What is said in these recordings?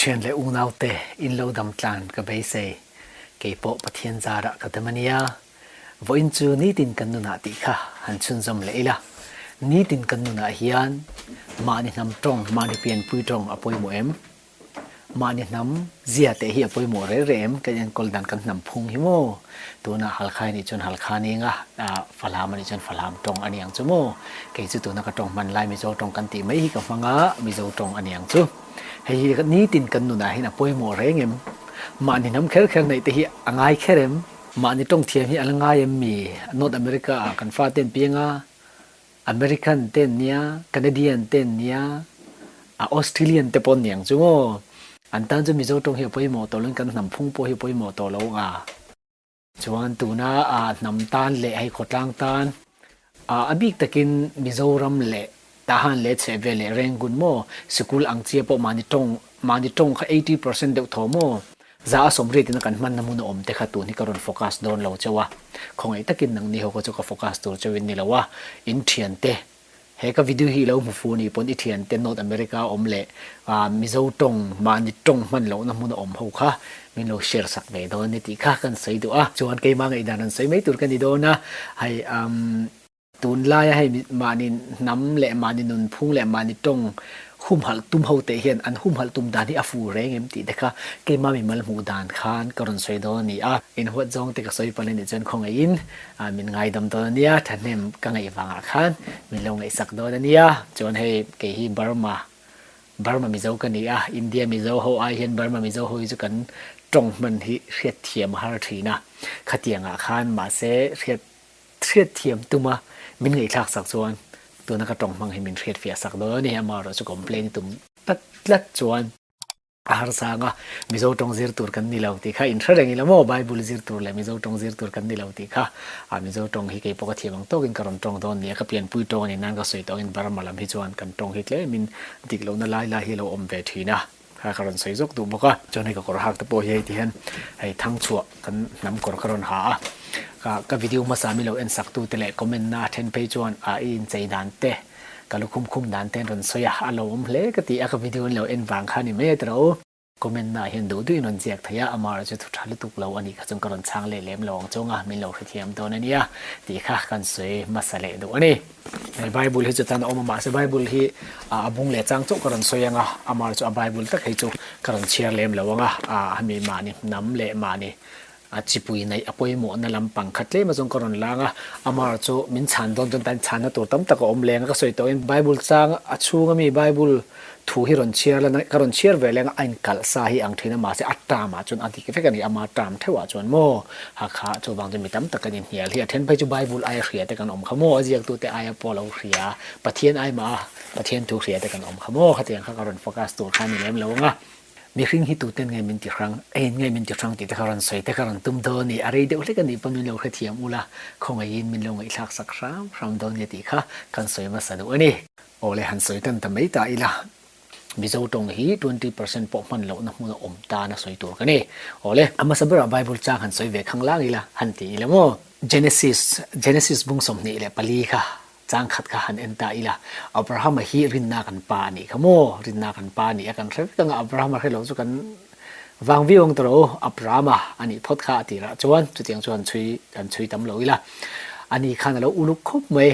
Thian leh unaute in lo dam tlan ka beisei. Keipawh Pathian zarah ka dam ania. Vawiin chu nitin kan nunah tih kha han chhunzawm leh ila. Nitin kan nunah hian mahni hnam tawng, mahni pianpui tawng a pawimawh em? Mahni hnam zia teh hi a pawimawh reh reh em? Kan enkawl dan kan hnam phung hi maw? Tunah Halkhai nih chuan Halkha ning a, Falam a nih chuan Falam tawng a ni ang chu maw? Kei chu tuna ka tawng hman lai Mizo tawng kan tih mai hi ka hmang a, Mizo tawng a ni ang chu. Hei hi nitin kan nunah hian a pawimawh reng em? Mahni hnam kher kher neih te hi a ngai kher em? Mahni tawng thiam hi a la ngai em mi? North America ah kan fate an piang a, American te an nia, Canadian te an nia, a Australian te pawh an ni ang chu maw? An tan chu Mizo tawng hi a pawimawh tawh loin kan hnam phung pawh hi a pawimawh tawh lo ang a. Chuan tuna a hnam tan leh hei khawtlang tan a bik takin Mizoram leh Tahan leh chhehvel leh Rangoon maw sikul ang chia pawh mahni tawng mahni tawng kha 80% deuh thaw maw? Za a sawmriat ina kan hmanna hmun a awm te kha tun hi ka rawn focus dawn lo cheu a, khawngaih takin nangni ho kha chu ka focus tur cheu in ni lo a, in thiante he ka video hi i lo hmu fu ni pawn i thiante North America a awm leh Mizo tawng mahni tawng hman lohna hmun a awm ho kha min lo share sak ve dawn ni tih kha kan sawi duh a, chuan keimah ngaihdan an sawi mai tur ka ni dawn a, hei umm. Tunlaia hei mahni hnam leh mahni nunphung leh mahni tawng humhalh tum ho teh hian an humhalh tum dan hi a fu reng em tih te kha keimah mimal hmuh dan khan ka rawn sawi dawn a ni a. Inhuat zawng te ka sawi palh a nih chuan khawngaihin min ngaidam dawn a nia, thahnem ka ngaih vangah khan min lo ngaihsak dawn a nia. Chuan hei kei hi Burma, Burma Mizo ka ni a, India Mizo ho ai hian Burma Mizo ho hi chu kan tawng hman hi hriatthiam a har thin a, khatiangah khan mahse hriat Hriatthiam tuma min ngaihthlak sak chuan tuna ka tawng hmang hi min hriatfiah sak dawn a ni. Amaherawh chu complain tum tlat tlat chuan a harsa ang a, Mizo tawng zir tur kan ni lo tih kha inhre reng ila maw? Bible zir tur leh Mizo tawng zir tur kan ni lo tih kha a Mizo tawng hi keipawh ka thiam ang tawkin ka rawn tawng dawn ni a, ka pianpui tawng a ni nan ka sawi tawngin Burma lam hi chuan kan tawng hi tlemin dik lohna lai lai hi a lo awm ve thin a. Kha ka rawn sawi zawk duh bawk a, chuan hei ka kawr hak te pawh hi hei ti hian hei thang chhuah kan hnam kawr ka rawn ha a, ka ka video hmasa mi lo en sak tu te leh comment na a then phei chuan a i inchei dan te ka lukhum khum dan te an rawn sawi a, a lo awm hle ka ti a, ka video an lo en vang kha ni mai a tiro. Comment na ah hian duh duh in rawn ziak thei a, amaherawh chu thu tha lutuk lo a nih kha chuan ka rawn chhang leh lem lo ang chawng a, min lo hrethiam dawn a nia tih kha kan sawi hmasa leh duh a ni. Hei Bible hi chu tan a awm a, mahse Bible hi a bung leh chang chauh ka rawn sawi ang a, amah chu a Bible tak hei chu ka rawn chhiar lem lo ang a, hemi mahni hnam leh mahni chipui neih a pawimawhna lampang kha tlem azawng ka rawn lang a, amah chu min chhan dawn chuan tan chhanna tur tam tak a awm leng a, ka sawi tawhin Bible chang a chhung ami Bible Thu hi rawn chhiar la, ka rawn chhiar ve leng a, a inkalh sa hi ang thin a, mahse a term ah chuan a dik vek a ni, ama term theuh ah chuan maw Hakha chuvang chu mi tam tak kan inhnial hi, a then phei chu Bible aia hria te kan awm kha maw, a ziaktu te aia pawh lo hria, Pathian ai mah a Pathian thu hria te kan awm kha maw, khatiang kha ka rawn focus tur kha a ni lem lo ang a. Mihring hi tuten nge min ti hrang, engin nge min ti hrang tih te kha rawn sawi te ka rawn tum dawn a ni, a rei deuh hlek a nih pawn min lo hrethiam ula, khawngaihin min lo ngaihthlak sak hram hram dawn nge tih kha kan sawi hmasa duh a ni. Aw le han sawi tan ta mai ta ila, Mizo tawng hi 20% pawh hman lohna hmun a awm tan a sawi tur ka ni. Aw le, a hmasa berah Bible chang han sawi ve khang lang ila, han ti ila maw? Genesis, Genesis bung 24 kha chang khat kha han en ta ila, Abrahama hi rinna kan pa a nih kha maw? Rinna kan pa a nih a kan hre vek anga Abrahama hre lo chu kan vang viau ang tawh lo, Abrahama a nih phawt kha a tirah chuan chutiang chu han chhui han chhui tam lo ila, ani khan a lo uluk khawp mai.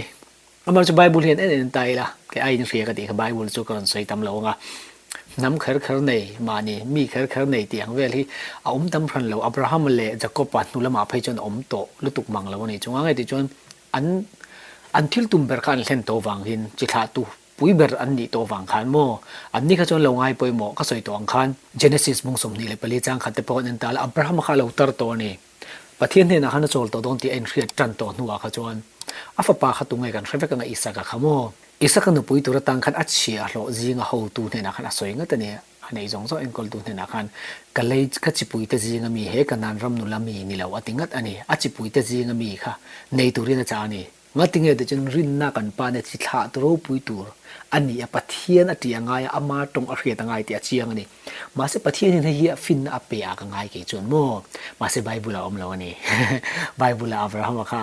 Amah chu Bible hian en en ta ila, kei aiin hria ka tih kha Bible chu ka rawn sawi tam lo ang a. Hnam kher kher nei, mahni mi kher kher nei tih ang vel hi a awm tam hran lo. Abraham leh Jacob-a hnu lamah phei chuan a awm tawh lutuk mang lo a ni. Chunga ngei tih chuan an an thil tum ber kha an hlen tawh vangin chi thlahtu pui ber an nih tawh vang khan maw anni kha chuan lo ngai pawimawh ka sawi tawh ang khan Genesis bung 24 chang khat te pawh an en ta la, Abraham-a kha a lo tar tawh a ni. Pathian hnenah khan a chawl tawh dawn tih a inhriat tan tawh hnuah kha chuan a fapa kha tunge kan hre vek anga Isaka kha maw? Isaka nupui tur atang khan a chhiahhlawh zinga hotu hnenah khan a sawi ngat a ni. A nei zawng zawng enkawltu hnenah khan ka lei ka chipuite zinga mi he Kanaan ram nula mi ni lo a ti ngat a ni. A chipuite zinga mi kha nei turin a chah a ni. Ngatinge tih chuan rinna kan pa nia chi thlah tu ropui tur a ni a, Pathian a tih a ngai a, ama tawng a hriat a ngai tih a chiang a ni. Mahse Pathian hian hei hi a finna a pe a ka ngai kei chuan maw? Mahse Bible ah a awm lo a ni. Bible ah Abraham-a kha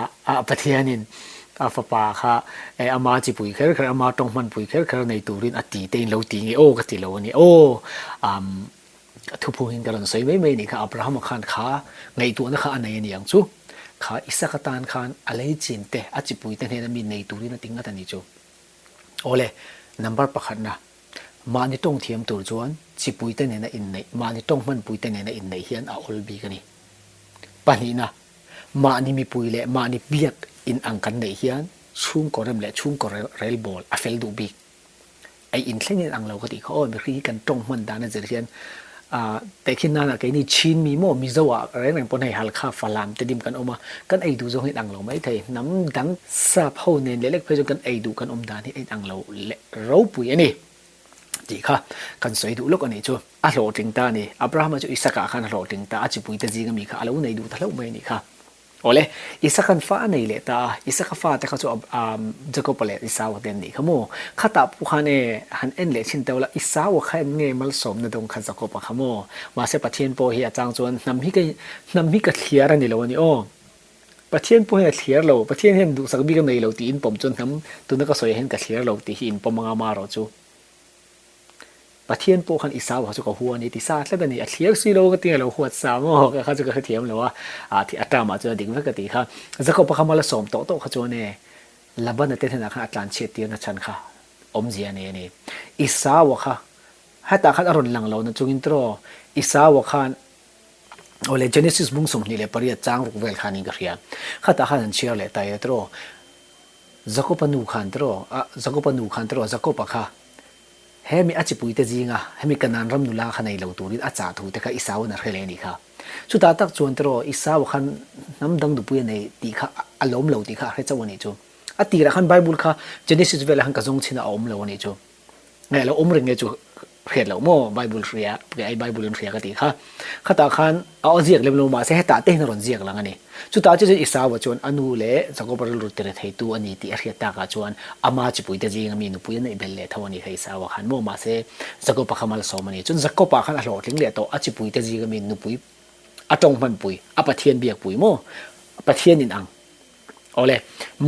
Pathianin a fapa kha ama chipui kher kher, ama tawng hmanpui kher kher nei turin a ti te in lo ti nge aw ka ti lo a ni. Aw. Thuphungin ka rawn sawi mai mai anih kha, Abrahama khan kha ngaihtuahna kha a nei a ni ang chu. Kha Isaka tan khan a lei chin te, a chipui te hnena mi nei turin a ti ngat a ni chu. Awle, number pakhatna, mahni tawng thiam tur chuan chipui te nena inneih, mahni tawng hmanpui te nena inneih hian a awl bik a ni. Pahnihna, mahni mipui leh mahni biak in ang kan neih hian chhungkaw rem leh chhungkaw relbawl a fel duh bik. Ei in thleng in ang lo ka tih kha aw, mihring hi kan tawng hman dan a zir hian ah tehkhin nan ah keini Chin mi maw Mizo ah reng reng pawn hei Halkha Falam te dim kan awm a, kan ei duh zawng hi in ang lo mai thei, hnam dang sap ho nen leh lek phei chuan kan ei duh kan awm dan hi a in ang lo leh ropui a ni tih kha kan sawi duh lawk a nih chu. A hlawhtling ta a ni, Abrahama chu Isaka ah khan a hlawhtling ta, a chipui te zing ami kha a lo nei duh ta hlauh mai a nih kha. Awle, Isaka'n fa a nei leh ta a, Isaka fate kha chu Jakob-a leh Esau-a te an nih kha maw? Khatah pawh khan e, han en leh thin teuh la, Esau-a kha en nge malsawmna dawng kha Jakob-a kha maw? Mahse Pathian pawh hi a chang chuan hnam hi ka hnam hi ka thliar a ni lo a ni aw. Pathian pawh hian a thliar lo, Pathian hian duhsak bik a nei lo tih inpawm chuan hnam tuna ka sawi ah hian ka thliar lo tih hi inpawm anga marawh chu. Pathian pawh khan Esau kha chu ka hua a ni ti sa tlat a ni, a thliar si lo ka ti a lo huat sa maw ka kha chu ka hrethiam lo a, ah a term ah chuan a dik vek ka tih kha. Jakob-a kha mal a sawm tawh tawh kha chuan e Labana te hnenah khan a tlanchhiat tirna chhan kha awmzia a nei a ni. Esau-a kha hetah khan a rawn lang lo na chungin tiraw Esau-a khan awle Genesis bung 28 chang ruk vel khanin ka hria, khatah khan an chhiar leh ta ila tiraw Jakob-a nu khan tiraw, ah Jakob-a nu khan tiraw Jakob-a kha Hemi a chipuite zinga hemi Kanaan ram nula kha nei lo turin a chah thu te kha Esau-an a hre leh a nih kha. Chutah tak chuan tiraw Esau khan hnam dang nupui a nei tih kha a lawm lo tih kha a hre chauh a nih chu. A tirah khan Bible kha Genesis velah khan ka zawng chhin a a awm lo a nih chu. Nge a lo awm reng nge chu hriat loh maw Bible hria ke ai Bible in hria ka tih kha. Khatah khan a aw ziak lem lo mahse hetah te hian a rawn ziak lang a ni. Chutah chu chuan Esau-a chuan a nu leh Jakob-a rilru tir theitu a ni tih a hriat takah chuan ama chipuite zinga mi nupui a neih belh leh tho a ni kha Esau-a khan maw mahse Jakob-a kha malsawm a ni. Chuan Jakob-a khan a hlawhtling leh tawh a chipuite zinga mi nupui a tawng hmanpui a Pathian biakpui maw Pathian in ang Awle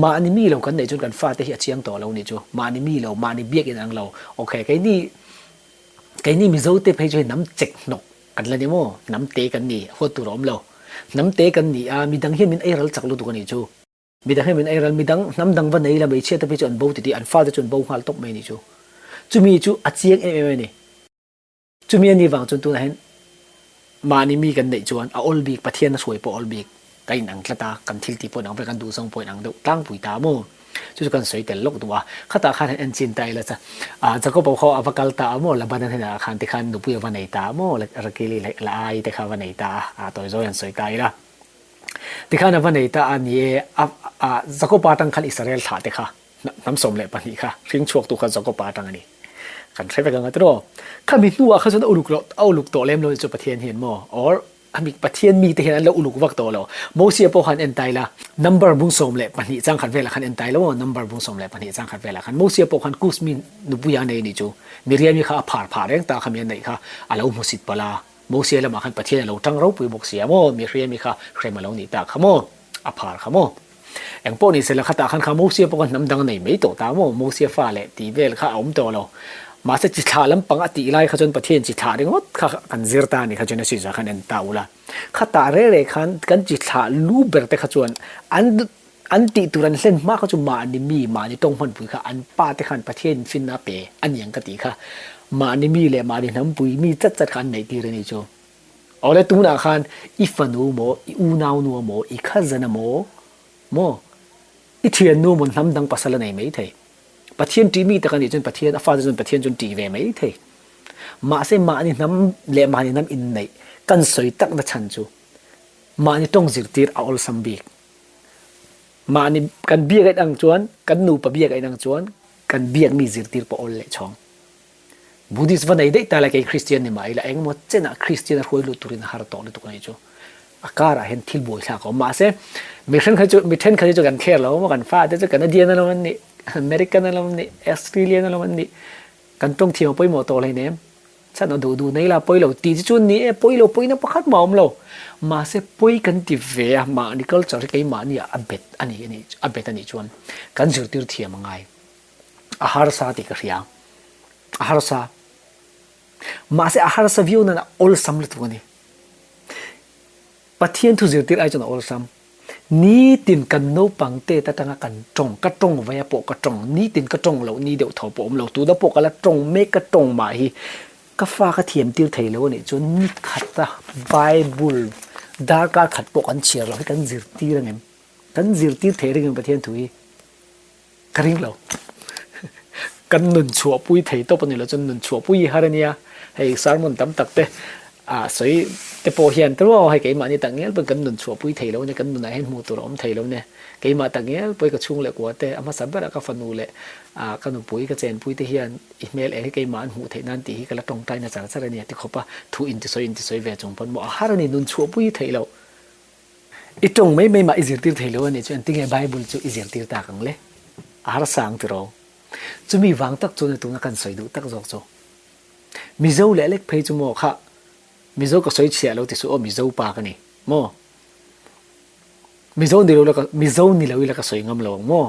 mahni mi lo kan neih chuan kan fate hi a chiang tawh lo nih chu mahni mi lo mahni biak in ang lo okay keini keini Mizo te phei chu hei hnam chek hnawk Kan la ni maw? Hnam te kan ni, huat tur a awm lo. Hnam te kan ni a, midang hian min ei ral chak lutuk a nih chu. Midang hian min ei ral, midang hnam dang va nei la hmeichhia te phei chu an bo titi, an fate chu an bo nghal tawp mai a nih chu. Chumi chu a chiang em em a ni. Chumi a nih vang chuan tunah hian mahni mi kan neih chuan a awl bik, Pathian a hruai pawh a awl bik. Ka in ang tlat a, kan thil tih pawh in ang vek, kan duhzawng pawh in ang deuh tlangpui ta maw? Chu chu kan sawi tel lawk duh a, khatah khan han en chin ta ila cha, ah Jacob-a khaw a va kal ta a maw, Laban-a hnenah khan tikhan nupui a va nei ta a maw, Rakili leh Laai te kha a va nei ta a, ah tawi zawi han sawi ta ila. Tikhan a va nei ta a ni e, a ah Jacob-a atang khan Israel thlah te kha hnam 12 kha hring chhuaktu kha Jacob-a atang a ni. Kan hre vek ang a tiraw? Khami hnuah kha chuan a uluk loh a uluk tawh lem lo chu Pathian hian maw or Ami Pathian mite hian an lo uluk vak tawh lo. Mosia pawh khan en tai la, number bung 12 chang khat velah khan en tai lo aw, number bung 12 chang khat velah khan Mosia pawh khan Kus mi nupui a nei a nih chu. Miriam-i kha a phar phah reng ta kha mi a neih kha a lo hmusit palh a. Mosia lamah khan Pathian a lo tang ropui bawk si a maw, Miriam-i kha hrem a lo nih ta kha maw, a phar kha maw. Eng pawh ni sela khatah khan kha Mosia pawh khan hnam dang a nei mai tawh ta maw, Mosia fa leh tih vel kha a awm tawh lo. Mahse chi thlah lampang a tih lai kha chuan Pathian chi thlah ringawt kha kan zir ta a ni kha Genesis ah khan en ta ula. Khatah reh reh khan kan chi thlah lu ber te kha chuan an an tih tur an hlen hma kha chu mahni mi mahni tawng hmanpui kha an pa te khan Pathian in finna a pe a niang ka tih kha mahni mi leh mahni hnampui mi chat chat kha an neih tir a ni chu. Awle tunah khan i fanu maw, i unaunu maw, i cousin maw, maw, i thiannu maw hnam dang pasal a nei mai thei. Pathian ṭih mi tak a nih chuan Pathian, a fate chuan Pathian chuan ṭih ve mai thei. Mahse mahni hnam leh mahni hnam inneih kan sawi takna chhan chu mahni tawng zirtir a awlsam bik. Mahni kan biak aih ang chuan, kan nupa biak aih ang chuan kan biak mi zirtir pawh awl leh chhawng. Buddhist va nei daih ta la kei Christian ni mah ila engemaw chenah Christian a hruai lut turin a har tawh lutuk a nih chu. A karah hian thil buaithlak a awm. Mahse mi thenkhat chu mi thenkhat hi chu kan care lo maw kan fate chu Canadian alawm an nih, American alawm an nih, Australian alawm an nih. Kan tawng thiam a pawimawh tawh hleinem. Chhan a duh duh nei la pawi lo tih chu chu ni e pawi lo pawina pakhat mah a awm lo. Mahse pawi kan ti ve a mahni culture hi keimahni ah a bet a ni a nih a bet a nih chuan kan zirtir thiam a ngai. A harsa tih ka hria. A harsa. Mahse a harsa viau nan a awlsam lutuk a ni. Pathian thu zirtir ai chuan a awlsam. Nitin kan naupang te atanga kan tawng, ka tawng vaia pawh ka tawng, nitin ka tawng loh ni deuh tho pawh awm lo, tuna pawh ka la tawng mek ka tawng mah hi ka fa ka thiam tir thei lo a nih chuan ni khata Bible darkar khat pawh kan chhiar loh hi kan zirtir angem? Kan zirtir thei ringin Pathian thu hi ka ring lo. Kan nun chhuahpui thei tawp a ni lo chuan nun chhuahpui hi har a nia. Hei sermon tam tak te ah sawi te pawh hian te ruau hei keimahni tak ngial pawn kan nun chhuahpui thei lo a nia, kan nunah hian hmuh tur a awm thei lo nia. Keimah tak ngial pawhin ka chhung leh kua te a hmasa berah ka fanu leh ah ka nupui ka chenpui te hian i hmel eng hi keimah an hmuh theih nan tih hi ka la tawngtai na char char a nia ti khawp a thu intisawi intisawi ve chung pawn maw a har a ni nun chhuahpui hi theih loh. I tawng mai mai mah i zirtir thei lo a nih chu engtinge Bible chu i zirtir tak ang le? A harsa ang tiraw? Chumi vang tak chuan tuna kan sawi duh tak zawk chu Mizo leh lek phei chu maw kha Mizo ka sawi chhiah lo ti suh aw Mizo pa ka ni maw? Mizo ni lo la ka Mizo ni lo ila ka sawi ngam lo ang maw?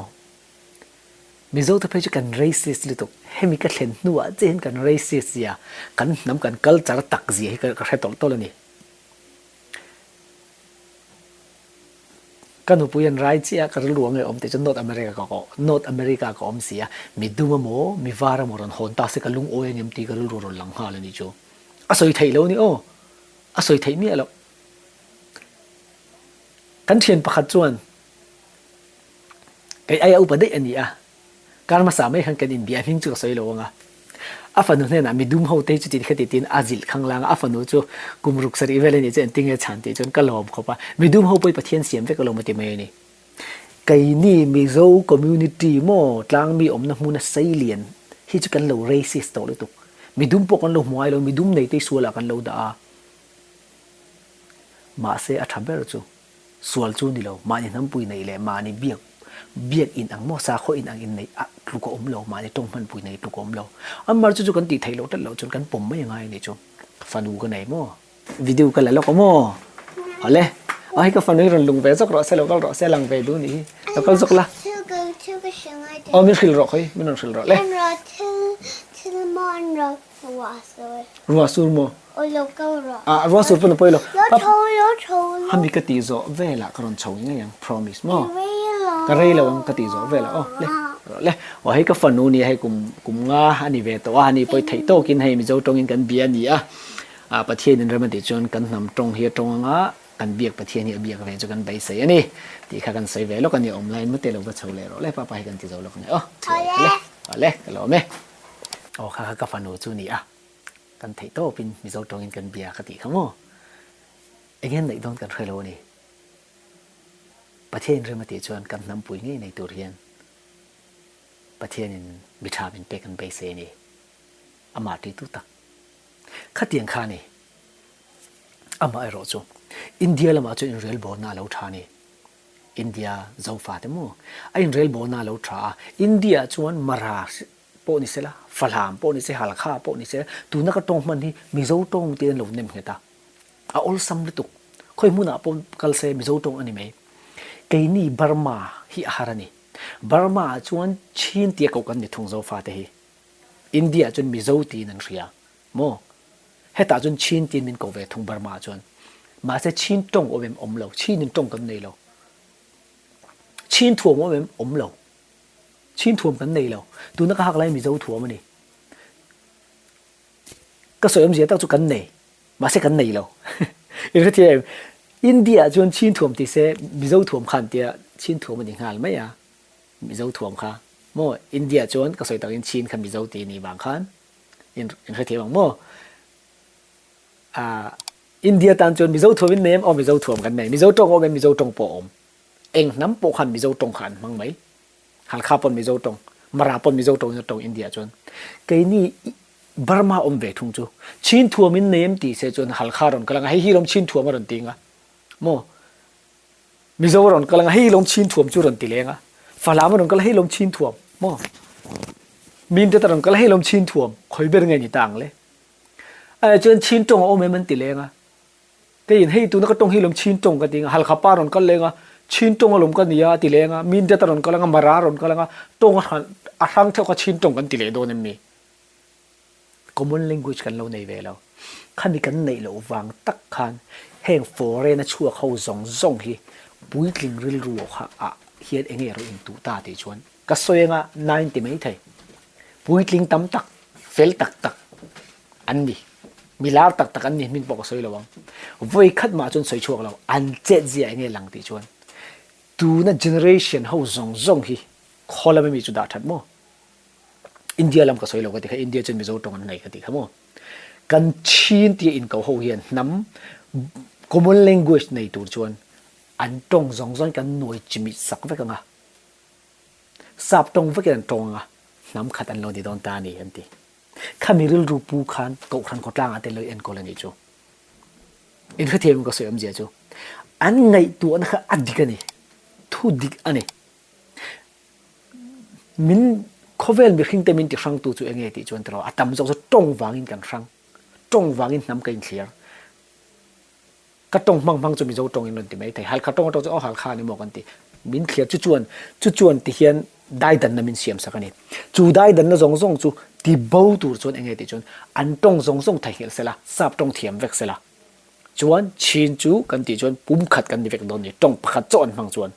Mizo te phei chu kan racist lutuk hemi ka thlen hnuah chiah hian kan racist zia kan hnam kan culture tak zia hi ka hre tawlh tawlh a ni. Ka nupui an rai chiah a, ka rilru ang e awm tih chu North America ka ka North America ka awm si a, mi dum emaw, mi var emaw rawn hawn ta se ka lungawi ang em tih ka rilru rawn lang nghal a nih chu. A sawi theih lo a ni aw, a sawi theih miah loh. Kan thian pakhat chuan kei aia upa daih a ni a, Kar hmasa mai khan kan inbia hming chu ka sawi lo ang a. A fanu hnenah midum ho te hi chuti khati tiin a zilh khang lang a, a fanu chu kum ruk sarih vel a nih chu engtin nge chhan tih chuan ka lawm khawp a, midum ho pawh hi Pathian siam vek alawm a ti mai a ni. Keini Mizo community maw tlangmi awmna hmuna seilian hi chu kan lo racist tawh lutuk. Midum pawh kan lo hmu ngai lo, midum nei te hi sualah kan lo dah a. Mahse a tha ber chu Sual chu ni lo, mahni hnampui neih leh mahni biak biak in ang maw, sakhaw in ang in neih ah tluk a awm lo, mahni tawng hmanpui neih tluk a awm lo. Amar chu chu kan tih theih loh tlat loh chuan kan pawm mai angai a nih chu. Fanu ka nei maw? Video ka la lawk a maw? Awle, aw hei ka fanu hi rawn lung ve zawk rawh se, lo kal rawh se, a lang ve duh nih hi, lo kal zawk la. Thil ka thil ka hre ngai teh. Aw min hrilh rawh khawi, min rawn hrilh rawh le. An rawh thil thil maw an rawh. Ruah sur. Ruah sur maw? Aw lo kal rawh. Ah ruah sur pawn a pawi lo. Lo tho lo tho lo. Hami ka tih zawh velah ka rawn chho ngei ang promise maw? Ka rei lo. Ka rei lo ang ka tih zawh velah aw le rawh le. Aw hei ka fanu nia hei kum kum nga a ni ve tawh a ani pawi theih tawkin hei Mizo tawngin kan bia a ni a. Ah Pathianin rem a tih chuan kan hnam tawng hi a tawng anga kan biak Pathian hi a biak ve chu kan beisei a ni tih kha kan sawi ve lawk a ni awm laiin mate lo va chho leh rawh le papa hi kan ti zo lawk a ni aw. Awle. Awle ka lawm e. Aw kha kha ka fanu chu ni a, kan theih tawpin Mizo tawngin kan bia ka tih kha maw? Eng hian neih dawn kan hre lo a ni. Pathianin rem a tih chuan kan hnampui ngei nei tur hian Pathianin mi tha min pek an beisei a ni. Amah ṭitu tak. Khatiang kha a ni. Amah erawh chu India lamah chuan inrelbawlna a lo ṭha a ni. India Zofa te maw? A inrelbawlna a lo ṭha a, India chuan Mara pawh ni sela, Falam pawh ni se, Halkha pawh ni se, tuna ka tawng hman hi Mizo tawng tiin an lo nem nghet a, a awlsam lutuk. Khawi hmunah pawh kal se Mizo tawng a ni mai. Keini Burma hi a har a ni. Burma ah chuan Chin tia koh kan ni thung Zofa te hi. India ah chuan Mizo tiin an hria maw? Hetah chuan Chin tiin min koh ve thung Burma ah chuan. Mahse Chin tawng awm em? Awm lo. Chin in tawng kan nei lo. Chin thuam awm em? Awm lo. Chin thuam kan nei lo. Tuna ka hak lai Mizo thuam a ni. Ka sawi awmzia tak chu kan nei. Mahse kan nei lo. In hrethiam em? India ah chuan Chin thuam ti se Mizo thuam khan tia Chin thuam a ni nghal mai a. Mizo thuam kha. Maw India ah chuan ka sawi takin Chin kha Mizo ti a nih vang khan in hrethiam ang maw? Ah India tan chuan Mizo thuam in nei em? Aw Mizo thuam kan nei. Mizo tawng awm em? Mizo tawng pawh a awm. Eng hnam pawh khan Mizo tawng kha an hmang mai. Halkha pawn Mizo tawng, Mara pawn Mizo tawngin a tawng India chuan. Keini Burma awm ve thung chu Chin thuam in nei em tih se chuan Halkha rawn kal anga hei hi lawm Chin thuam a rawn ti anga maw Mizo a rawn kal anga hei lawm Chin thuam chu rawn ti leng a Falam a rawn kal a hei lawm Chin thuam maw Mintet a rawn kal a hei lawm Chin thuam khawi ber nge ni ta ang le. Aia chuan Chin tawng a awm em an ti leng a. Keiin hei tuna ka tawng hi lawm Chin tawng ka ti anga, Halkha pa rawn kal leng a, Chin tawng alawm ka nia a ti leng a, Mindet a rawn kal anga, Mara a rawn kal anga, tawng a hran a hrang theuh kha Chin tawng kan ti leh dawn em mi? Common language kan lo nei ve lo. Khami kan neih loh vang tak khan heng foreign a chhuak ho zawng zawng hi puitling rilru kha ah hian enge rawh in tuh ta tih chuan ka sawi anga nine ti mai thei. Puitling tam tak, fel tak tak an ni. Mi lar tak tak an ni hming pawh ka sawi lo ang. Vawi khat mah chuan sawi chhuak lo, an chet zia enge lang tih chuan tuna generation ho zawng zawng hi khaw lama mi chu dah that maw? India lam ka sawi lo ka ti kha, India chuan Mizo tawng an nei ka ti kha maw? Kan Chin tia inko ho hian hnam common language nei tur chuan an tawng zawng zawng kan nuai chimih sak vek ang a, sap tawng vekin an tawng ang a, hnam khat an lo ni dawn ta a ni an ti. Khami rilru pu khan Kohhran khawtlangah te lo enkawl a nih chu. Inhrethiam in ka sawi awmzia chu an ngaihtuahna kha a dik a ni, thu dik a ni. Min khawvel mihring te min ti hrang tu chu enge tih chuan tiraw a tam zawk chu tawng vangin kan hrang, tawng vangin hnam ka inthliar. Ka tawng hmang hmang chu Mizo tawng in rawn ti mai thei, Halkha tawng atawng chu aw Halkha ani maw kan ti. Min thliar chu chuan chu chuan ti hian daidanna min siam sak a ni. Chu daidanna zawng zawng chu ti bo tur chuan enge tih chuan an tawng zawng zawng theihnghilh sela, sap tawng thiam vek sela. Chuan Chin chu kan tih chuan pumkhat kan ni vek dawn ni, tawng pakhat chauh an hmang chuan.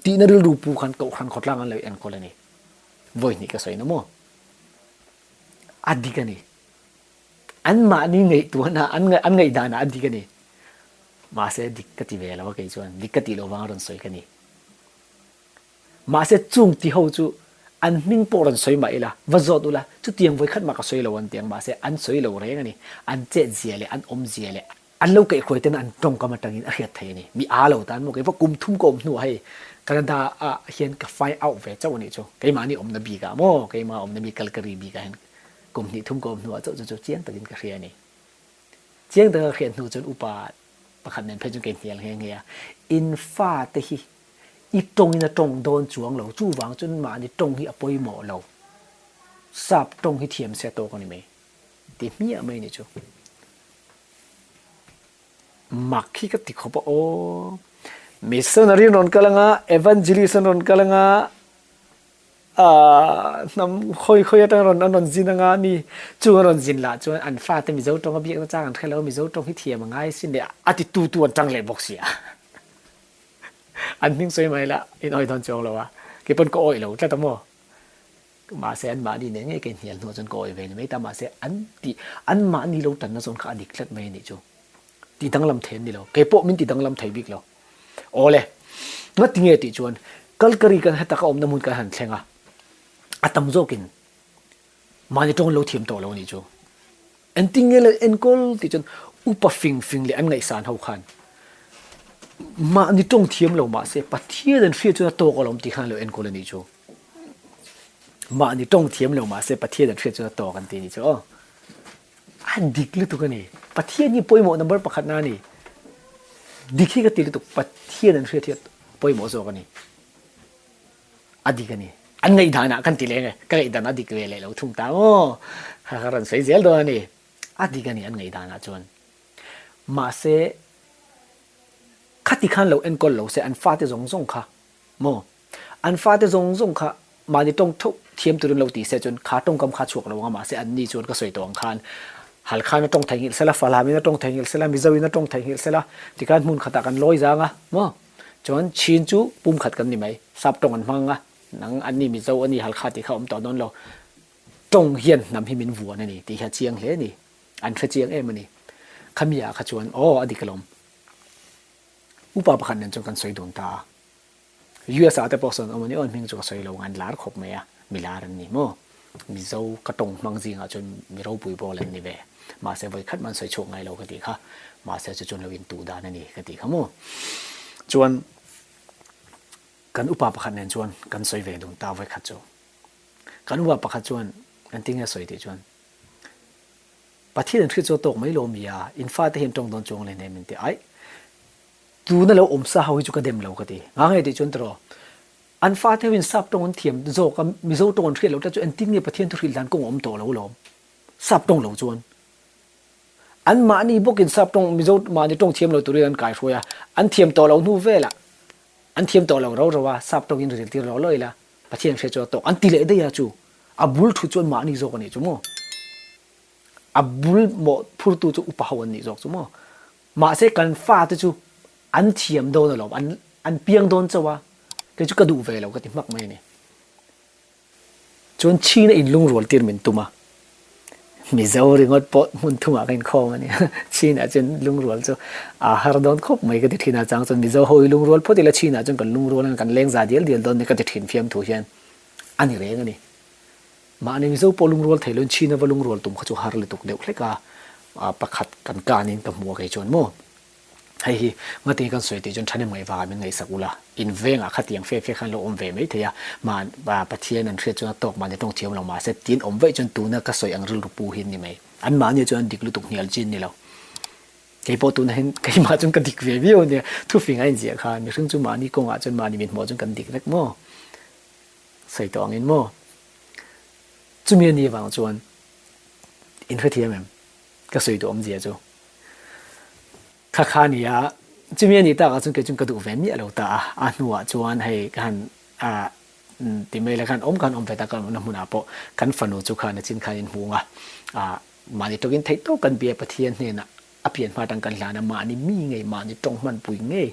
Tihna rilru pu khan Kohhran khawtlang an lo enkawl a ni. Vawi hnih ka sawi na maw? A dik a ni. Anmahni ngaihtuahna, an an ngaihdanah a dik a ni. Mahse dik ka ti ve lo a kei chuan, dik ka tih loh vanga rawn sawi ka ni. Mahse chung ti ho chu an hming pawh rawn sawi mah ila, va zawt ula, chutiang vawi khat mah ka sawi lo an ti ang, mahse an sawi lo reng a ni. An chetzia leh an awmzia leh An lo kaihhruai ten an tawngkam atangin a hriat thei a ni. Mi aa lo tan maw kei kum thum ka awm hnuah hei Canada ah hian ka find out ve chauh a nih chu. Keimahni awmna bik ah maw keimah awmna bik Calgary bik ah hian kum hnih thum ka awm hnuah chauh chu chu chiang takin ka hria a ni. Chiang taka ka hriat hnu chuan upa pakhat nen phei chuan ka inhnial nghe nghe a. In fate hi i tawngin a tawng dawn chuang lo chuvang chuan mahni tawng hi a pawimawh lo. Sap tawng hi thiam se a tawk a ni mai. Ti hmiah mai a nih chu. Mak hi ka ti khawp a aw. Missionary an rawn kal anga, evangelist an rawn kal anga, ah hnam khawi khawi atang rawn an rawn zin anga mi chung an rawn zin lah chuan an fate Mizo tawng a biakna chang an hre lo Mizo tawng hi thiam a ngai sin leh a ti tu tu an tang leh bawk sia. An hming sawi mai lah in awih dawn chuang lo a, keipawn ka awih lo tlat a maw. Mahse an mahni nen ngei ka inhnial hnuah chuan ka awih ve ni mai ta, mahse an tih an mahni lo tanna zawn kha a dik tlat mai a nih chu. Tih danglam thei an ni lo, kei pawh min ti danglam thei bik lo. Awle, ngati nge tih chuan Calgary kan heta ka awmna hmun kan han thleng a, a tam zawkin mahni tawng lo thiam tawh lo a nih chu. Engtin nge le enkawl tih chuan upa fing fing leh an ngaihsan ho khan mahni tawng thiam lo mahse Pathian an hriat chuan a tawk alawm tih khan lo enkawl a nih chu. Mahni tawng thiam lo mahse Pathian an hriat chuan a tawk an ti a nih chu aw. A dik lutuk a ni. Pathian hi pawimawh number pakhat na a ni. Dik hi ka ti lutuk Pathian an hriat hi a pawimawh zawk a ni. A dik a ni. An ngaihdan ah kan ti leng e. Ka ngaihdan a dik ve leh lo thung ta maw. Kha kha rawn sawi zel dawn a ni. A dik a ni an ngaihdan ah chuan. Mahse khati khan lo enkawl lo se an fate zawng zawng kha maw. An fate zawng zawng kha mahni tawng theuh thiam turin lo ti se chuan kha tawngkam kha chhuak lo ang a, mahse anni chuan ka sawi tawh ang khan Halkhan a tawng theihnghilh sela, Falam in a tawng theihnghilh sela, Mizo in a tawng theihnghilh sela tikhan hmun khatah kan lawi zang a maw? Chuan Chin chu pum khat kan ni mai, sap tawng an hmang ang a, nang anni Mizo ani Halkha tih kha awm tawh dawn lo. Tawng hian hnam hi min vuan a ni tih hi a chiang hle a ni, an hre chiang em a ni. Khami ah kha chuan aw a dik alawm. Upa pakhat nen chuan kan sawi dun ta a. US ah te pawh sawn awm a ni aw, an hming chu ka sawi lo ang, an lar khawp mai a, mi lar an ni maw? Mizo ka tawng hmang zingah chuan mi ropui pawl an ni ve, mahse vawi khat man sawi chhuak ngai lo ka tih kha, mahse chu chuan lo intuh dan a ni ka tih kha maw? Chuan kan upa pakhat nen chuan kan sawi ve dun ta vawi khat chu, kan upa pakhat chuan engtin nge a sawi tih chuan Pathian an hriat chu a tawk mai lo mi a, in fate hi an tawng dawn chuang hleinem min ti aih. Tuna lo awm sa ho hi chu ka dem lo ka ti. Nga nge tih chuan tiraw, an fate ho in sap tawng an thiam zawk a, Mizo tawng an hriat loh tlat chu engtin nge Pathian thu hrilh dan kawng a awm tawh lo lawm. Sap tawng lo chuan. An mahni bawkin sap tawng, Mizo mahni tawng thiam lo turin an kaihruai a, an thiam tawh lo hnu velah an thiam tawh lo ro ro a, sap tawngin ri tir law law ila Pathian hria chu a tawk an ti leh daih a chu. A bul thu chuan mahni zawk a nih chu maw. A bul mawh phurtu chu upa ho an nih zawk chu maw. Mahse kan fate chu an thiam dawn alawm, an an piang dawn chauh a, kei chu ka duh ve lo ka ti hmak mai a ni. Chuan China in lungrual tir min tum a, Mizo ringawt pawh hmun thumah ka inkhawm a ni. China chuan lungrual chu a har dawn khawp mai ka ti thin a, chang chuan Mizo ho hi lungrual phawt ila China chuan kan lungrual ang kan lengza dial dial dawn ni ka ti thin fiamthu hian a ni reng a ni. Mahni Mizo pawh lungrual thei loin China va lungrual tum kha chu har lutuk deuh hlek a, pakhat kan kanin ka hmu a kei chuan maw. Hei hi ngatinge kan sawi tih chuan thahnem ngaih vangah min ngaihsak ula, in vengah khatiang fe fe khan lo awm ve mai thei a, mah Pathian an hriat chuan a tawk mahni tawng thiam lo mahse tin awm vaih chuan tuna ka sawi ang rilru pu hi an ni mai. An mahni chuan an dik lutuk hnial chin ni lo. Kei pawh tuna hian keimah chuan ka dik ve viau a nia, thufing a inziah khan mihring chu mahni kawngah chuan mahni mithmuh chuan kan dik vek maw? Sawi tawh angin maw? Chumi a nih avang chuan in hrethiam em? Ka sawi duh awmzia chu kha kha a ni a, chumi a nih takah chuan kei chuan ka duh ve miah lo ta a, a hnuah chuan hei ka han ah ti mai la khan awm khan awm ve ta ka awmna hmunah pawh kan fanu chu khan a chin khan in hmung a, ah mahni tawkin theih tawk kan bia Pathian hnenah a pian hma atang kan hlan a, mahni mi ngei mahni tawng hmanpui ngei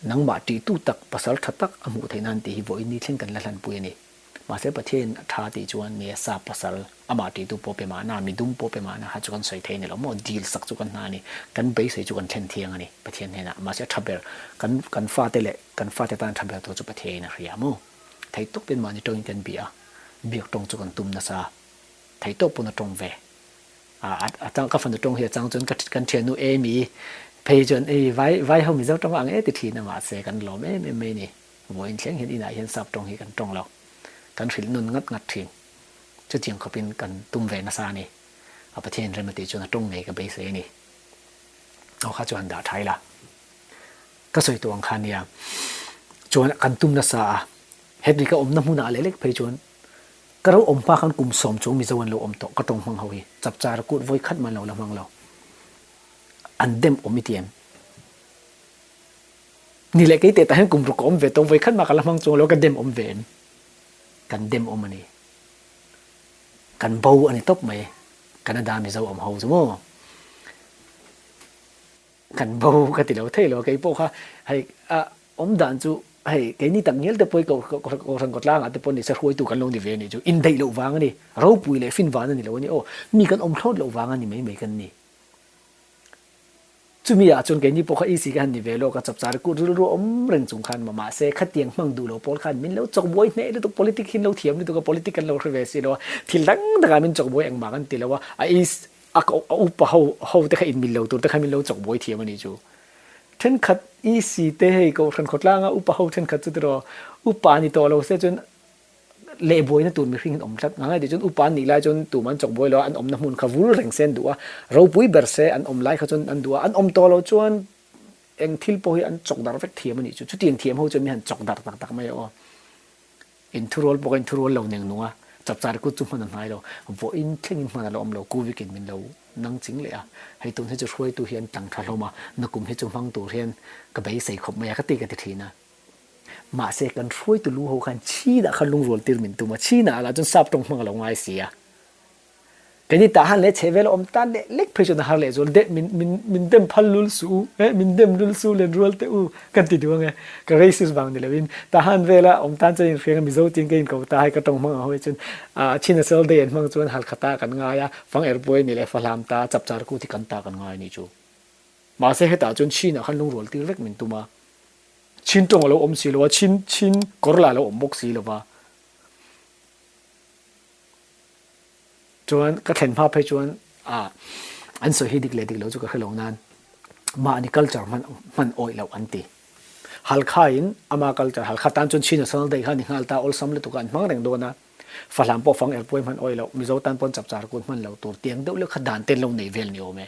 Nangmah ṭihtu tak, pasal ṭha tak a hmuh theih nan tih hi vawiin ni thleng kan la hlanpui a ni. Mahse Pathianin a ṭha tih chuan nge sa pasal, amah ṭihtu pawh pe mahna, midum pawh pe mahna kha chu kan sawi thei a ni lo maw? Dil sak chu kan hna a ni. Kan beisei chu kan thlen thiang a ni Pathian hnenah. Mahse a ṭha ber, kan kan fate leh kan fate tan ṭha ber tur chu Pathianin a hria maw? Thei tawpin mahni ṭawngin kan bia a, biak ṭawng chu kan tum nasa. Thei tawp pawn a ṭawng ve. A chang ka fanu tawng hi a chang chuan ka kan thiannu Amy phei chuan ei vai vai ho Mizo tawng ang e ti thin a mahse kan lawm em em mai ni. Vawiin thleng hian inah hian sap tawng hi kan tawng lo. Kan hrilh nun ngat ngat thin. Chutiang khawpin kan tum ve nasa a ni. A Pathian rem a tih chuan a tawng ngei ka beisei a ni. Aw kha chuan dah tha ila. Ka sawi tawh ang kha nia. Chuan kan tum nasa a. Hetri ka awmna hmunah leh lek phei chuan Ka ro awm hma khan kum sawm chung Mizo an lo awm tawh, ka tawng hmang ho hi chapchar kut vawi khat man lo la hmang lo. An dem awm i ti em? Ni leh kei teh tah hian kum ruk ka awm ve tawh, vawi khat mah ka la hmang chung lo, ka dem awm ve em? Kan dem awm a ni. Kan bo a ni tawp mai, Canada Mizo awm ho chu maw? Kan bo ka ti lo thei lo, kei pawh kha hei a awm dan chu hei keini tak ngial te pawh hi Kohhran kawtlangah te pawh ni se hruaitu kan lo ni ve a nih chu, indaih loh vang a ni, ropui leh fin van a ni lo a ni aw, mi kan awm thlawt loh vang a ni mai mai kan ni. Chumi ah chuan keini pawh kha EC ka han ni ve lawk a, chapchar kut rilru awm reng chung khan mahse khatiang hmang duh lo pawl khan min lo chawkbuai hneh lutuk, politic hi an lo thiam lutuk a, politic kan lo hre ve si lo a, thil dang dangah min chawkbuai engmah kan ti lo a, a EC A a upa ho ho te kha inmil lo tur te kha min lo chawk buai thiam a nih chu. Thenkhat EC te hei Kohhran khawtlanga upa ho thenkhat chu tiraw upa ni tawh lo se chuan leh buaina tur mihring in awm tlat. Ngangai tih chuan upa an nih lai chuan tum an chawk buai lo a, an awmna hmun kha vul reng se an duh a, ropui ber se an awm lai kha chuan an duh a, an awm tawh lo chuan eng thil pawh hi an chawk darh vek thiam a nih chu. Chutiang thiam ho chuan mi han chawk darh tak tak mai a aw. Inthurual pawh ka inthurual lo neng nung a, chapchar kut chu hman a hnai lo, vawiin thlengin hman a la awm lo, Kuvikin min lo nang ching leh a, hei tun hi chu hruaitu hi an tlang tha hlawm a, nakum hi chu hmang tur hian ka beisei khawp mai a ka ti ka ti thin a. Mahse kan hruaitu lu ho khan chhinah khan lungrual tir min tum a, chhinah lah chuan sap tawng hmang a lo ngai si a. Kei tah han leh chhe vel a awm tan leh lek phei chuan a har leh zual deh min min min dem phal lul suh u eh min dem lul suh len rual teh u kan ti duh ang e ka racist vang ni loin tah han vela awm tan chuan inhriang a Mizo tiin ka inko ta hei ka tawng hmang ang ho hi chuan ah chin a sel day an hmang chuan halkha ta kan ngai a fang er puai ni leh fahlam ta chapchar kut hi kan ta kan ngai ni chu mahse hetah chuan chin ah khan lungrual tir vek min tum a chin tawng a lo awm si lo a chin chin kawr lah a lo awm bawk si lo va. Chuan ka thlen hma phei chuan ah an sawi hi dik leh dik lo chu ka hre lo nan mahni culture hman hman awih loh an ti. Halkha in ama culture Halkha tan chuan Chin National Day kha ni nghal ta awlsam lutuk a an hmang reng dawn a, Fahlam pawh fang erpuai hman awih loh, Mizo tan pawn chapchar kut hman lo tur tiang deuh leh kha dan te an lo nei vel ni awm e.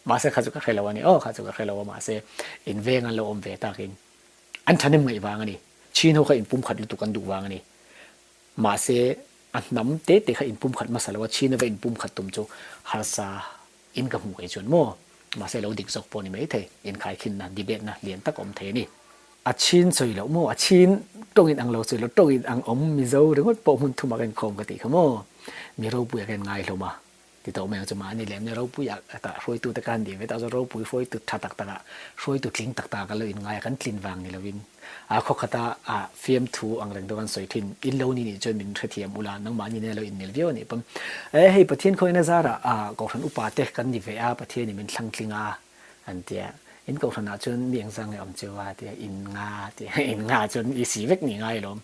Mahse kha chu ka hre lo a ni aw kha chu ka hre lo a mahse in veng an lo awm ve takin an thahnem ngaih vang a ni. Chin ho kha inpumkhat lutuk an duh vang a ni. Mahse, a hnam te te kha inpumkhat hmasa lo a, China va inpumkhat tum chu harsa in ka hmuh kei chuan maw? Mahse, lo dik zawk pawh ni mai thei, inkhaikhinna, debate na lian tak a awm thei a ni. A chin sawi loh maw? A chin tawng in ang lo sawi loh, tawng in ang awm Mizo ringawt pawh hmun thum ah ka inkhawm ka tih kha maw? Mi ropui ah ka in ngai hlawm a ti tawh mai ang chu mahni leh mi ropui ah tah hruaitu te ka han dih ve tak chuan ropui hruaitu tha tak tak ah hruaitu tling tak tak ah ka lo in ngai a, kan tlin vang ni lovin a khaw khat a ah fiamthu ang reng deuh an sawi thin in lo ni nih chuan min hrethiam ula nangmahni nen a lo inmil viau a nih pawn e hei Pathian khawihna zarah ah Kohhran upa te kan ni ve a Pathian in min thlang tling a An ti a, in kohhranah chuan mi engzah nge awm cheu a ti a, in nga a ti a, in nga chuan i si vek ni ngai alawm,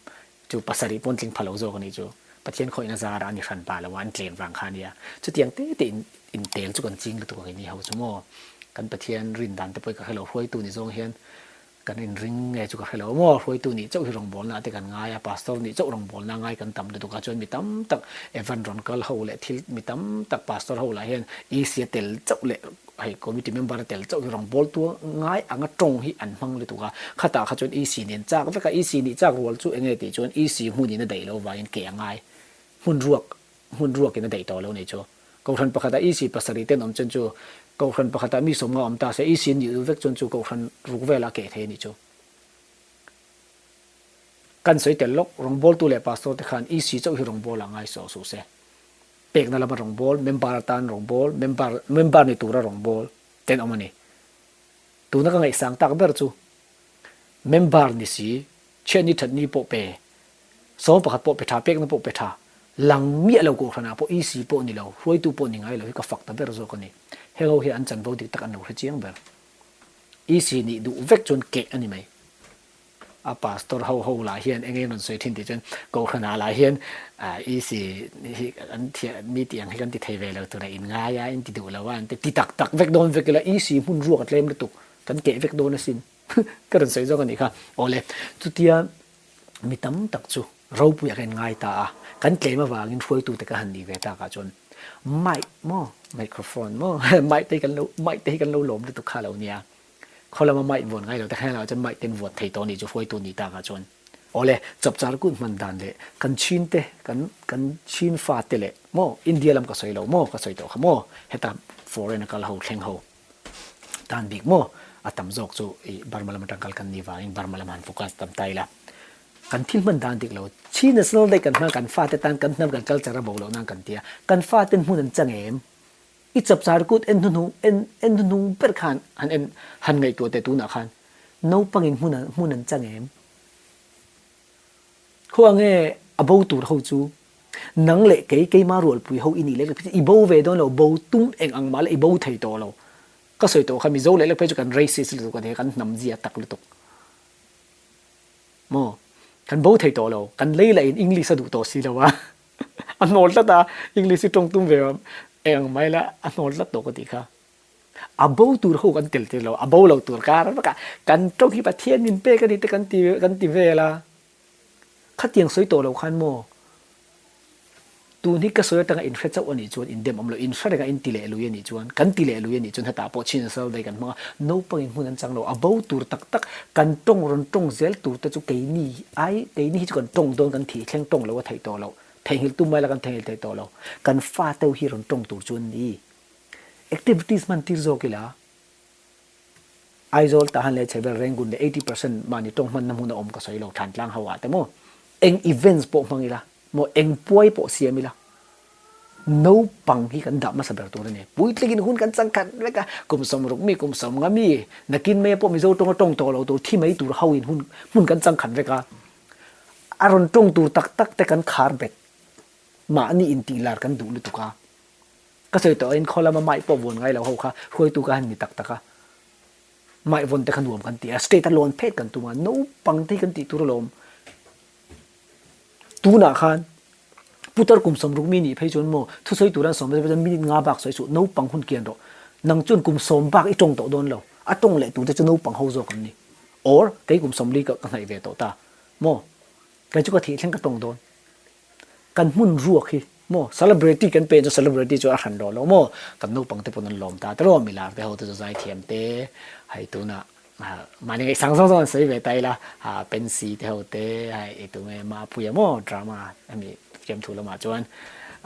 chu pasarih pawn tling pha lo zawk a nih chu, Pathian khawihna zarah a ni hran pa lo a, an tlem vang kha a nia, chutiang te te in intel chu kan ching lutuk ang i ni ho chu maw, kan Pathian rin dan te pawh hi ka hre lo, hruaitu ni zawng hian Kan inring nge chu ka hre lo maw? Hruaitu nih chauh hi rawngbawlna te kan ngai a, pastor nih chauh rawngbawlna ngai kan tam lutuk a, chuan mi tam tak Evan rawn kal ho leh thil mi tam tak pastor ho lah hian EC a tel chauh leh hei committee member a tel chauh hi rawngbawltu ngai anga tawng hi an hmang lutuk a, khatah kha chuan EC nen chak vek a, EC nih chak rual chu enge tih chuan EC hmunin a daih lo vangin ke a ngai hmun ruak hmun ruakin a daih tawh lo nei chu. Kohhran pakhatah EC pasarih ten awm chuan chu Kohhran pakhatah mi sawmnga awm ta se EC an nih duh vek chuan chu Kohhran ruk velah keh thei a nih chu. Kan sawi tel lawk, rawngbawltu leh pastor te khan EC chauh hi rawngbawlah ngai sawh suh se. Pekna lama rawngbâwl, member atan rawngbâwl, member member ni tura rawngbâwl ten awm a ni. Tuna ka ngaihsang tak ber chu member ni si, chhiatni thatni pawh pe Sawm pakhat pawh pe tha, pekna pawh pe tha, lang miah lo kohhranah pawh EC pawh ni lo, hruaitu pawh ni ngai lo hi ka fak ta ber zawk a ni. Heng ho hian an chanvo dik tak an lo hre chiang ber. EC nih duh vek chuan keh a ni mai. A pastor ho ho lah hian eng eng rawn sawi thin tih chuan kohhranah lah hian EC hi an thiah mi tih ang hi kan ti thei ve lo tura in ngai a, in ti duh lo a, an ti ti tak tak vek dawn vek ila EC hmun ruak a tlem lutuk kan keh vek dawn asin. Ka rawn sawi zawk a nih kha. Awle, chutia Mi tam tak chu ropui a kan ngai ta a, kan tlem avangin hruaitute ka han nih ve takah chuan mic maw, microphone maw, mic te hi kan lo, mic te hi kan lo lawm lutuk kha lo nia. Khaw lama mic vuan ngai lo te khan erawh chuan mic ten vuan thei tawh a nih chu hruaitu nih takah chuan. Awle, chapchar kut hman dan leh kan chin te, kan kan chin fa te leh maw, India lam ka sawi lo maw, ka sawi tawh kha maw, heta foreign a kal ho thleng ho. Tan bik maw? A tam zawk chu i Burma lam atang kal kan nih vangin Burma lam han focus tam ta ila. Kan thil hman dan dik lo. Chin National Day kan hmang kan fate tan kan hnam kan culture a bo loh nan kan ti a. Kan faten hmun an chang em? I chapchar kut en hnuhnung en en hnuhnung ber khan han en han ngaihtuah teh tunah khan naupangin hmun an hmun an chang em? Khaw nge a bo tur ho chu nang leh kei keima rualpui ho i nih lek lek phei chu i bo ve dawn lo, bo tum eng ang mah la i bo thei tawh lo. Ka sawi tawh kha Mizo leh lek phei chu kan racist lutuk a ni, kan hnam zia tak lutuk. Maw? Kan bo thei tawh lo, kan lei lah in English a duh tawh si lo a, a hnawl tlat a, English hi tawng tum ve eng ang mai la a hnawl tlat tawh ka tih kha. A bo tur ho kan tel tir lo, a bo lo tur kar vek a, kan tawng hi Pathian min pek a ni te kan ti kan ti vel a. Khatiang sawi tawh lo khan maw? Tun hi ka sawi atanga in hre chauh a nih chuan in dem awm lo, in hre renga in ti leh lui a nih chuan, kan ti leh lui a nih chuan hetah pawh chin sal daih kan hmang a, naupang in hmun an chang lo, a bo tur tak tak kan tawng rawn tawng zel tur te chu keini ai keini hi chu kan tawng dawn kan thih thleng tawng lo a theih tawh loh, theihnghilh tum mai la kan theihnghilh theih tawh lo, kan fa teuh hi rawn tawng tur chu an ni. Activities hman tir zawk ila Aizawl Tahan leh Chhevel Rengun leh 80% mahni tawng hmanna hmun a awm ka sawi lo Thantlang ho ah te maw eng events pawh hmang ila maw eng puai pawh siam ila naupang hi kan dah hmasa ber tur a ni. Puitling in hun kan chang khat vek a, kum 60 mi kum 50 mi nakin mai pawh Mizo tawnga tawng tawh lo tur thi mai tur ho in hun hmun kan chang khat vek a, a rawn tawng tur tak tak te kan khar bet mahni intih lar kan duh lutuk a. Ka sawi tawh in khaw lama mic pawh vawn ngai lo ho kha hruaitu ka han ni tak tak a, mic vawn te kha nuam kan ti a, state a lawn phet kan tum a, naupang te hi kan tih tur alawm. Tunah khan putar kum 60 mi nih phei chuan maw thusawi tur an sawm phei chuan minute nga bak sawi suh, naupang hun kian rawh. Nang chuan kum sawm bak i tawng tawh dawn lo, a tawng leh tur te chu naupang ho zawk an ni. Or kei kum 40 ka hnaih ve tawh ta maw, kei chu ka thih thleng ka tawng dawn. Kan hmun ruak hi maw celebrity kan pen chu celebrity chu a hran lo lo maw kan naupang te pawn an lawm ta tiraw milar te ho te chu zaithiam te hei tunah mahni ngaihsang zawng zawng an sawi ve ta ila Pensy te ho te hei tunge Mapuia maw drama hemi fiamthu lamah chuan.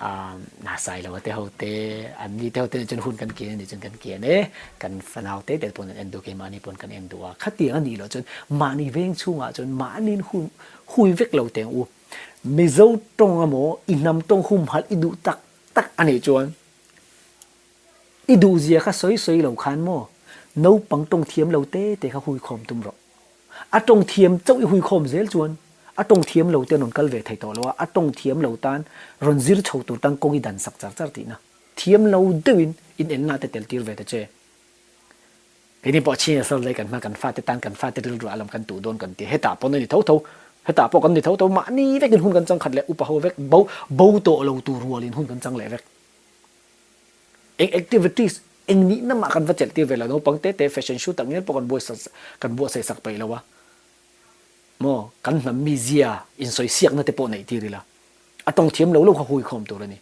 Hna Sailo te ho te, an ni te ho te nen chuan hun kan kian a nih chuan kan kian e, kan fanau te te pawn an en duh, keimahni pawn kan en duh a, khatiang a nih loh chuan mahni veng chhungah chuan mahniin hun hui vek lo teng u. Mizo tawng emaw i hnam tawng humhalh i duh tak tak a nih chuan i duhzia kha sawi sawi lo khan maw naupang tawng thiam lo te te kha hui khawm tum rawh. A tawng thiam chauh i hui khawm zel chuan a tawng thiam lo te an rawn kal ve thei tawh lo a, a tawng thiam lo tan rawn zir chho tur tan kawng i dan sak char char tihna. Thiam lo deuhin inenna te tel tir ve ta che. Keini pawh chhing asal daih kan hma kan fate tan kan fate rilru ah lam kan tuh dawn kan ti. Hetah pawn a ni tho tho, hetah pawh kan ni tho tho, mahni vekin hun kan chang khat leh upa ho vek bo bo tawh lo tur rualin hun kan chang leh vek. Eng activities, eng nihna mah kan va chelh tir ve lo, naupang te te fashion show tak ngial pawh kan buai kan buatsaih sak peih lo a, maw kan hnam mizia insawi siakna te pawh neih tir ila, a tawng thiam lo lo kha hui khawm tur a ni.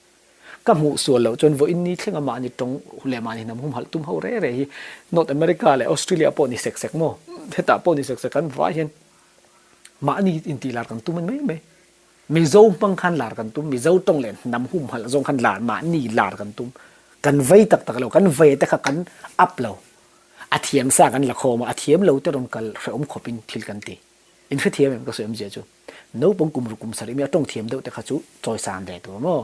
Ka hmuh sual loh chuan vawiin ni thleng a mahni tawng leh mahni hnam humhalh tum ho re re hi North America leh Australia pawh ni sek sek maw, hetah pawh ni sek sek kan vai hian mahni intih lar kan tum a ni mai mai. Mizo hmang khan lar kan tum, Mizo tawng leh hnam humhalh zawng khan lar, mahni lar kan tum. Kan vei tak tak lo, kan vei te kha kan up lo. A thiam sa kan la khawm a, a thiam lo te rawn kal hrehawm khawpin thil kan ti. In hrethiam em ka sawi awmzia chu? Naupang kum ruk kum sarih mi a tawng thiam deuh te kha chu chawisan ve tur maw?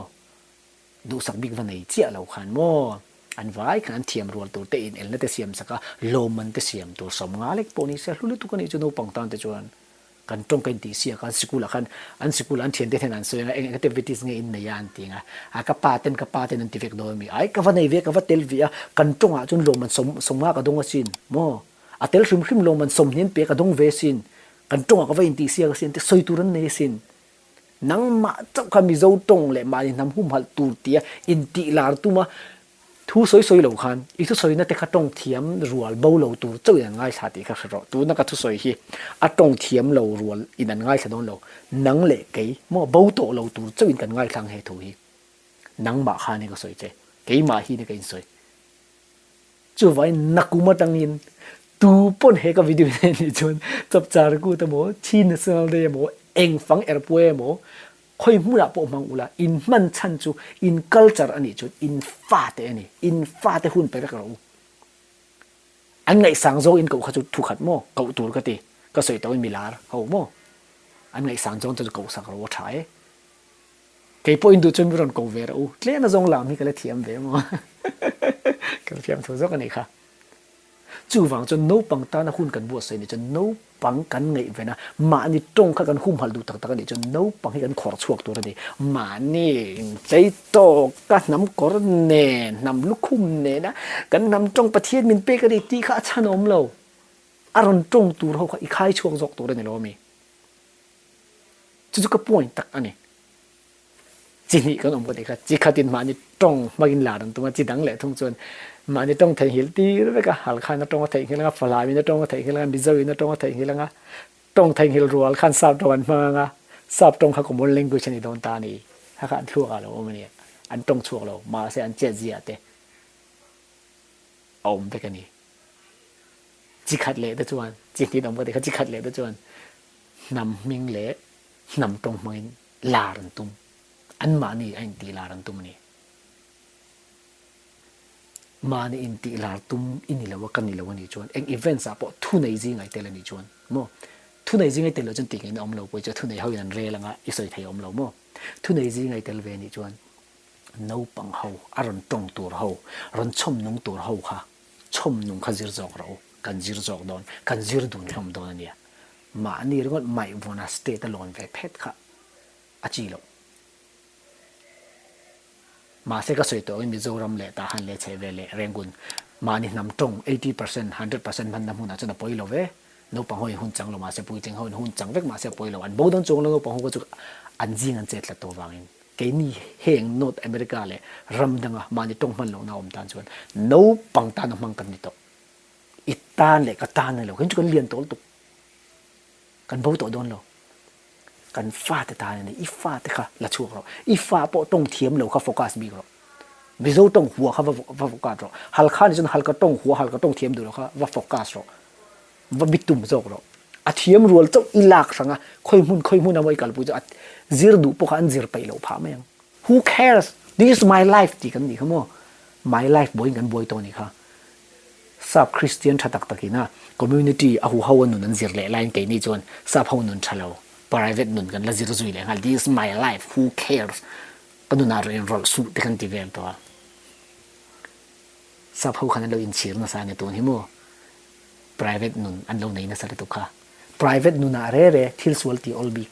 Duhsak bik va nei chiah lo khan maw? An vai khan an thiam rual tur te inelna te siam sak a, lawmman te siam tur sawmnga lek pawh ni se hlu lutuk a nih chu naupang tan te chuan. Kan tawng ka intih siak a, an sikulah khan an sikulah an thiante hian an sawi anga eng activities nge in nei a an ti anga, a ka pa ten ka pa ten an ti vek dawn ami, ai ka va nei ve ka va tel ve a, kan tawngah chuan lawmman sawm sawmnga ka dawng asin maw, a tel hrim hrim lawmman sawmhnih an pe ka dawng ve asin, kan tawngah ka va intih siak asin te sawi tur an nei asin. Nangmah chauh kha Mizo tawng leh mahni hnam humhalh tur tia intih lar tum a, Thu sawi sawi lo khan i thusawina te kha tawng thiam rual bo lo tur chauh in an ngaithla tih kha hre rawh. Tuna ka thusawi hi a tawng thiam lo rual in an ngaithla dawn lo. Nang leh kei maw bo tawh lo tur chauh in kan ngaithla ang he thu hi. Nangmah khan hi ka sawi che. Keimah hi ni ka insawi. Chuvangin nakum atangin tu pawn he ka video hi nih chuan chapchar kut emaw, Chin National Day emaw, eng fang erpuai emaw Khawi hmunah pawh hmang ula, in hman chhan chu in culture a nih chuan in fate a ni, in fate hun pe vek rawh u. An ngaihsang zawng in koh kha chu thu khat maw, koh tur ka ti, ka sawi tawh in milar ho maw, an ngaihsang zawng te chu koh sak rawh u a tha e. Kei pawh in duh chuan mi rawn ko ve rawh u, tlem a zawng lam hi ka la thiam ve maw, ka la thiam thu zawk a nih kha. Chuvang chuan naupang tana hun kan buatsaih nih chuan naupang kan ngaihven a, mahni tawng kha kan humhalh duh tak tak a nih chuan naupang hi kan khawrh chhuak tur a ni. Mahni inchei tawk a hnam kawr nen, hnam lukhum nena kan hnam tawng Pathian min pek a ni tih kha a chhan awm lo. A rawn tawng tur ho kha i khai chhuak zawk tur a ni lo a mi? Chu chu ka point tak a ni. Chi hnih kan awm ka tih kha, chi khatin mahni tawng hmangin lar an tum a, chi dang leh thung chuan mahni tawng theihnghilh tir vek a, Halkhain a tawng a theihnghilh anga, Fahlamin a tawng a theihnghilh anga, Mizoin a tawng a theihnghilh anga, tawng theihnghilh rual khan Sap tawng an hmang anga, Sap tawng kha common language a ni dawn ta a ni. Kha kha an thluak ah lo awm a ni, an tawng chhuak lo, mahse an chet zia te a awm vek a ni. Chi khat leh te chuan, chi hnih an awm ka tih kha, chi khat leh te chuan hnam hming leh hnam tawng hmangin lar an tum, anmahni a intih lar an tum a ni. Mahni intih lar tum i ni lo a, ka ni lo a nih chuan eng events ah pawh thunei zing ai tel a nih chuan maw? Thunei zing ai tel loh chuan tih ngaihna awm lo pawh hi chu thunei ho in an rel anga i sawi thei awm lo maw? Thunei zing ai tel ve a nih chuan naupang ho, a rawn tawng tur ho, rawn chhawm nung tur ho kha chhawm nung kha zir zawk rawh u, kan zir zawk dawn, kan zir dun hlawm dawn a nia. Mahni ringawt maihvawna state a lawn ve phet kha a chi loh. Mahse ka sawi tawh angin Mizoram leh Tahan leh chhehvel leh Rangoon mahni hnam tawng 80%, 100% hmanna hmunah chuan a pawi lo ve. Naupang ho in hun chang lo mahse puitling ho in hun chang vek mahse a pawi lo. An bo dawn chuang lo naupang ho kha chu an zing an chet tlat tawh vangin keini heng North America leh ram danga mahni tawng hman lohna a awm tan chuan naupang tana hmang kan ni tawh. I tan leh ka tan a ni lo. Kei chu kan lian tawh lutuk. Kan bo tawh dawn lo. Kan fate tan a ni. I fate kha la chhuak rawh. I fa pawh tawng thiam lo kha focus bik rawh. Mizo tawng hua kha va va focus rawh. Halkha nih chuan halka tawng hua halka tawng thiam duh lo kha va focus rawh. Va bitum zawk rawh. A thiam rual chauh i lak hrang a, khawi hmun khawi hmun emaw i kalpui chu a zir duh pawh kha an zir peih loh phah mai ang. Who cares? This is my life tih kan nih kha maw? My life buaiin kan buai tawh a nih kha. Sap Kristian tha tak takin a community a huho a nun an zir leh laiin keini chuan sap ho nun tha lo private nun kan la zir zui leh nghal this is my life who cares ka nunah rawn inrawlh suh te kan ti vel tawh a. Sap ho khan an lo inchhir nasa a ni tun hi maw private nun an lo nei nasa lutuk kha. Private nunah re re thil sual tih awl bik.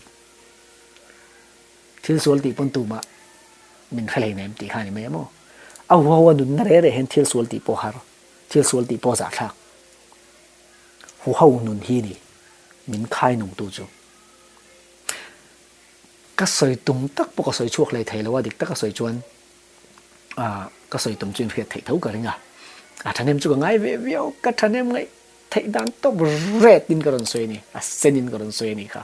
Thil sual tih pawn tumah min hre hlei nem tih kha a ni mai a maw? A huho a nunna reh reh hian thil sual tih pawh har, thil sual tih pawh zahthlak. Huho nun hi ni min khai nungtu chu. Ka sawi tum tak pawh ka sawi chhuak hlei thei lo a, dik taka sawi chuan ka sawi tum chu inhriat theih tho ka ring a. A thahnem chu ka ngai ve viau, ka thahnem ngaih theih dan tawp red in ka rawn sawi a ni, a sen in ka rawn sawi a nih kha.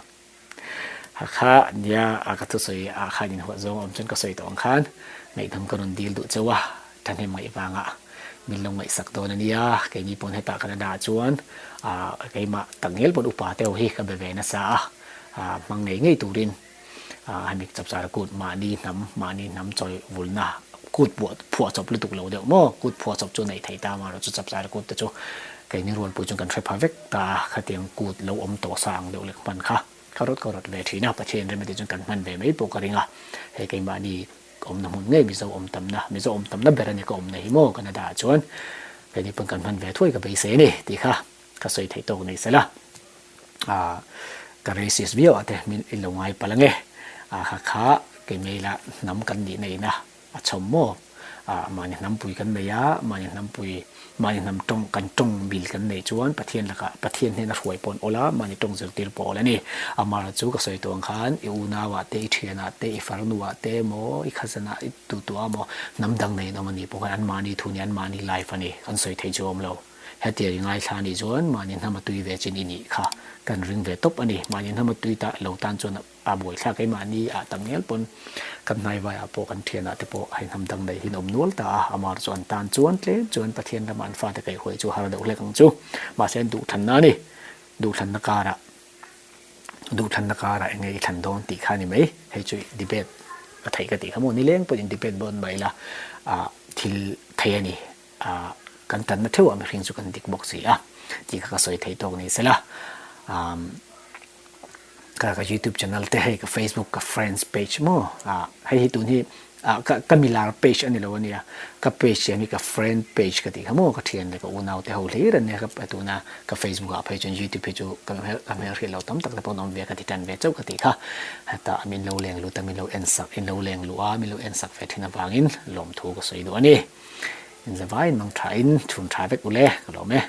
Hakha nia a ka thusawi ah khan inhuat zawng a awm chuan ka sawi tawh ang khan ngaihdam ka rawn dil duh cheu a, thahnem ngaih vangah min lo ngaihsak dawn a nia, keini pawn hetah Canada ah chuan ah keimah takngial pawn upa te ho hi ka be ve nasa a, ah hmang ngei ngei turin ah hemi chapchar kut mahni hnam mahni hnam chawi vulna kut phuah phuah chawp lutuk lo deuh maw, kut phuah chawp chu neih theih ta amaherawh chu chapchar kut te chu keini rualpui chuan kan hre pha vek ta a, khatiang kut lo awm tawh sa ang deuh lek hman kha ka rawt ka rawt ve thin a, Pathian rem a tih chuan kan hman ve mai pawh ka ring a, hei keimahni awmna hmun ngei Mizo awm tamna, Mizo awm tamna ber a ni ka awmna hi maw Canada ah chuan keini pawn kan hman ve thuai ka beisei a ni tih kha ka sawi theih tawk nei sela ah ka racist viau ah te min i lo ngai palh ange ah kha kha keimei la hnam kan nihna ina A chhawm maw? Ah, mahni hnampui kan nei a, mahni hnampui, mahni hnam tawng, kan tawng mil kan neih chuan Pathian lakah, Pathian hnena hruai pawh an awl a, mahni tawng zirtir pawh awl a ni. Amara chu ka sawi tawh ang khan, i unauah te, i thianah te, i farnuah te maw, i khazanah, i tutuah maw, hnam dang nei an awm a nih pawh khan an mahni thu ni, an mahni life a ni, kan sawi theih chu a awm lo. Hetiang i ngaithla a nih chuan mahni hnam a tui ve chin i nih kha kan ring ve tawp a ni. Mahni hnam a tui ta lo tan chuan a. A buaithlak keimahni ah tak ngial pawn kan hnaivai ah pawh kan thian ah te pawh hei hnam dang nei hi an awm nual ta a, amar chu an tan chuan tlem chuan Pathian lama an fate kaihhuai chu har deuh hlek ang chu. Mahse an duhthlanna a ni, duhthlanna karah duhthlanna karah eng nge i thlan dawn tih kha a ni mai, hei chu debate a theih ka tih kha maw, nileng pawhin debate dawn mai ila ah thil thei a ni, ah kan tanna theuh ah mihring chu kan dik bawk si a tih kha ka sawi thei tawk ni sela ah. Ka ka youtube channel te hei ka facebook ka friends page maw ah hei hi tun hi ah ka ka milar page ani lo ania ka page siam hi ka friend page ka tih kha maw ka thian leh ka unau te ho hlir ania ka tuna ka facebook ah phei chuan youtube hi chu ka hmel ka hmel hriat lo tam tak te pawh an awm ve ka ti tan ve chauh ka tih kha heta min lo leng lut a min lo en sak in lo leng luh a min lo en sak ve thin avangin lawmthu ka sawi duh ani inzavaiin mang tha in chhun tha vek ule ka lawm e.